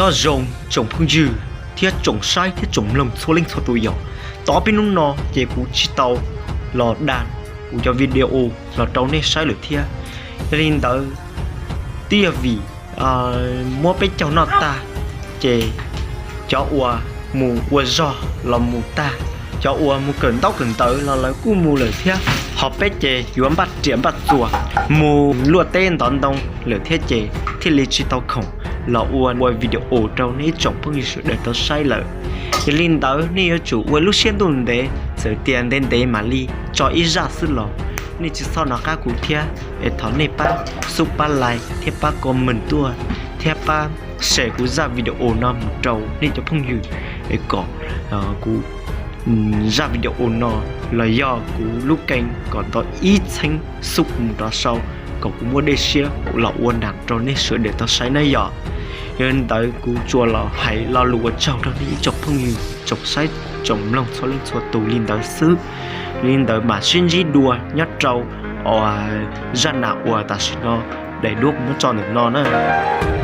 Nyob zoo tsoom phooj ywg thiab tsoom saib thiab tsoom mloog txhua leej txhua tus yom. Tom qab hnub no ces kuv tsis tau los dag kuv cov video los rau nej saib lawm thiab. Yog li ntawd, twb yog vim muab peb caug noj tag, ces cov uas mus ua zog los mus tag, cov uas mus kawm ntaub kawm ntawv los lawv kuj mus lawm thiab. Ho peb ces yuav npaj riam npaj txuas mus luaj teb ntov ntoo lawm thiab ces thiaj li tsis tau khoom los ua ua video rau nej ib tsoom phooj ywg sawv daws tau saib lawm. Yog li ntawd nej yuav tsum ua lub siab ntuj ntev, txawm tias ntev ntev mam li tso ib zaj xwb los nej tsis txhob nco qab kuv thiab. Es thov nej pab sub pab like thiab pab comment tuaj thiab pab share kuv zaj video no mus rau nej cov phooj ywg, es kom kuv zaj video no los yog kuv lub kênh kom tau ib txheeb sub mus rov sau, kom kuv muaj dej siab los ua nram rau nej sawv daws tau saib na yom. Yog li ntawd kuv tsuas los hais lo lus ua tsaug rau nej ib tsoom phooj ywg tsoom saib tsoom mloog txhua leej txhua tus li ntawd xwb. Li ntawd mam sib ntsib dua nyob rau zaj nam uas tam sim no daim duab kuv muab tso ntawm no na.